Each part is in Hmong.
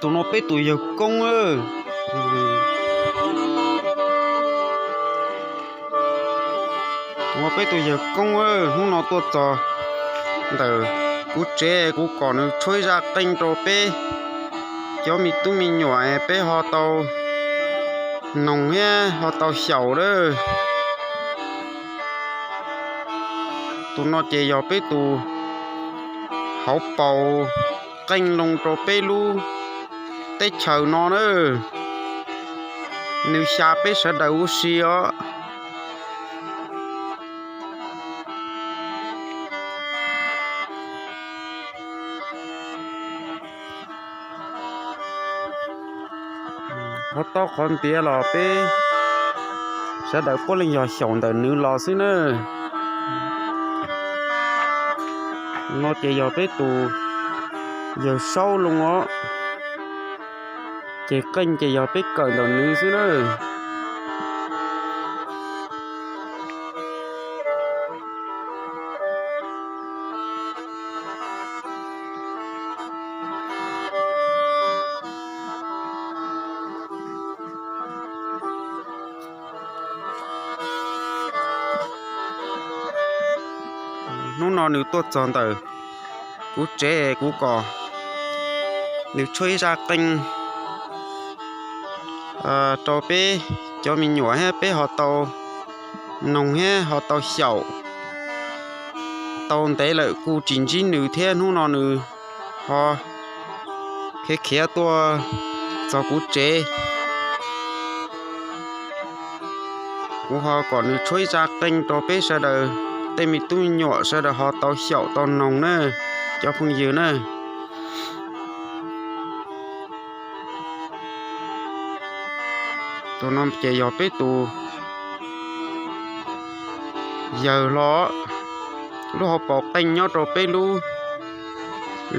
Tus no peb tus yawg koob. Tus no peb tus yawg koob, hnub no tuaj txog ntawm kuv tsev, kuv kom nws tshuab zaj qeej rau peb cov me tub me nyuam peb ho tau noog thiab ho tau xyaum lawm. Tus no ces yog peb tus hauv paus qeej loo rau peb lub teb chaws no na. Nws xya peb sawv daws ua si os. Qhov taub qhov ntiav los peb sawv daws puav leej yog xyaum ntawm nws los xwb na. No ces yog peb tus yawg saub loo os, ces qeej ces yog peb kawm ntawm nws xwb na. Hnub no nws tuaj txog ntawm kuv tsev, kuv kom nws tshuab ib zaj qeej rau peb cov me nyuam thiab peb ho tau noog thiab ho tau xyaum. Tau ntev lawm kuj tsis ntsib nws thiab, hnub no nws ho khiav khiav tuaj txog kuv tsev. Kuv ho kom nws tshuab ib zaj qeej rau peb sawv daws tej me tub me nyuam sawv daws ho tau xyaum tau noog na, cov phooj ywg na. Tus no ces yog peb tus yawg hlo. Lub hauv paus qeej nyob rau peb lub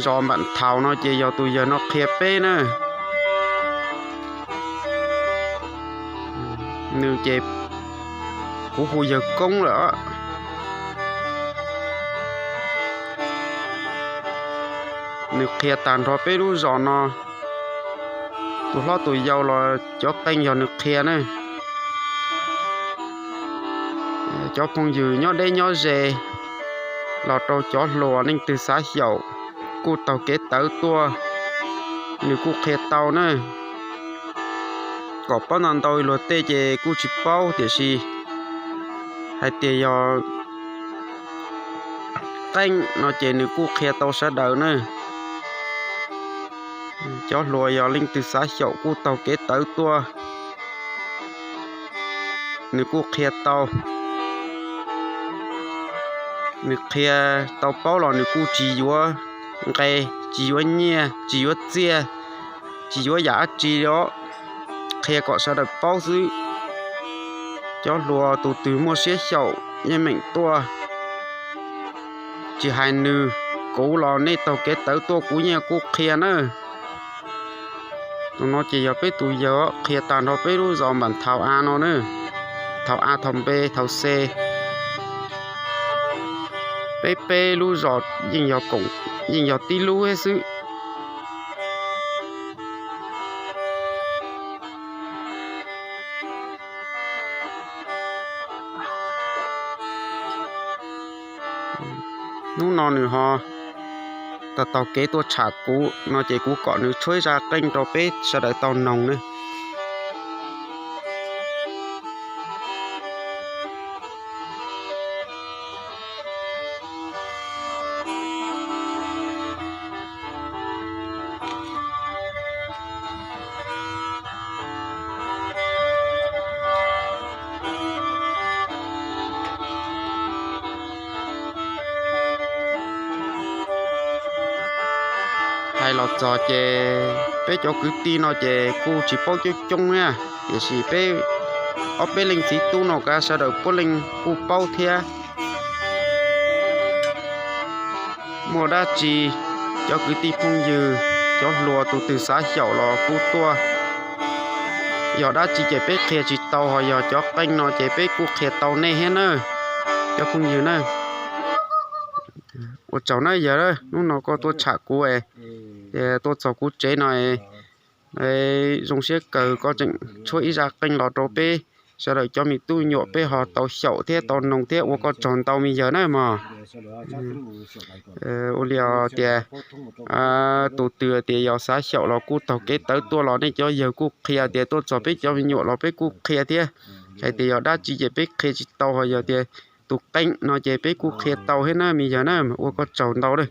zos Npam Thaus no ces yog tus yawg no qhia peb na. Nws ces kuv hu yawg Koob lawm. Nws qhia tag nrho peb lub zos no, tus hlob tus yau los cov qeej yog nws qhia na. Cov phooj ywg nyob deb nyob ze los rau cov hluas leej twg xav xyaum kuj taug kev tawv tuaj, nws kuj qhia tau na. Kom paub ntau ntau luag tej ces kuj tsis paub, tiam sis hais tias yog qeej no ces nws kuj qhia tau sawv daws na. Cov hluas yog leej twg xav xyaum kuj taug kev tawv tuaj, nws kuj qhia tau. Nws qhia tau paub los nws kuj tsis yuav nqe, tsis yuav nyiaj, tsis yuav txiaj, tsis yuav yam dab tsi os. Qhia kom sawv daws paub xwb. Cov hluas tus twg muaj siab xyaum yeej meem tuaj. Tsis hais nws, kuv los nej taug kev tawv tuaj kuv yeej kuj qhia na. Tus no ces yog peb tus yawg qhia tag nrho peb lub zos Npam Thaus A no na. Thaus A, Thaus B, Thaus C. Peb peb lub zos yeej yog koom, yeej yog tib lub thiab xwb. Hnub no nws ho taug taug kev tuaj tsham kuv no ces kuv kom nws tshuab ib zaj qeej rau peb sawv daws tau noog na. Hais los txog ces peb cov kwv tij no ces kuj tsis paub coob coob na, tiam sis peb ob peb leej txiv tub no kav sawv daws puav leej kuj paub thiab. Muaj dab tsi cov kwv tij phooj ywg, cov hluas tus twg xav xyaum los kuj tuaj. Yog dab tsi ces peb qhia tsis tau, ho yog cov qeej no ces peb kuj qhia tau nej thiab na, cov phooj ywg na. Ua tsaug na yawg, hnub no koj tuaj tsham kuv, tuaj txog kuv tsev no, Zoo siab kawg koj tseem tshuab ib zaj qeej los rau peb sawv daws cov me tub me nyuam peb ho tau xyaum thiab tau noog thiab, ua koj tsaug ntau me yawg na mog. Ua li tias tus twg tias yog xav xyaum los kuj taug kev tawv tuaj los nej cov yawg kuj qhia, tias tuaj txog peb cov me nyuam los peb kuj qhia thiab. Hais tias yog dab tsi ces peb qhia tsis tau, ho yog tias tus qeej no ces peb kuj qhia tau thiab na me yawg na, ua koj tsaug ntau lawm.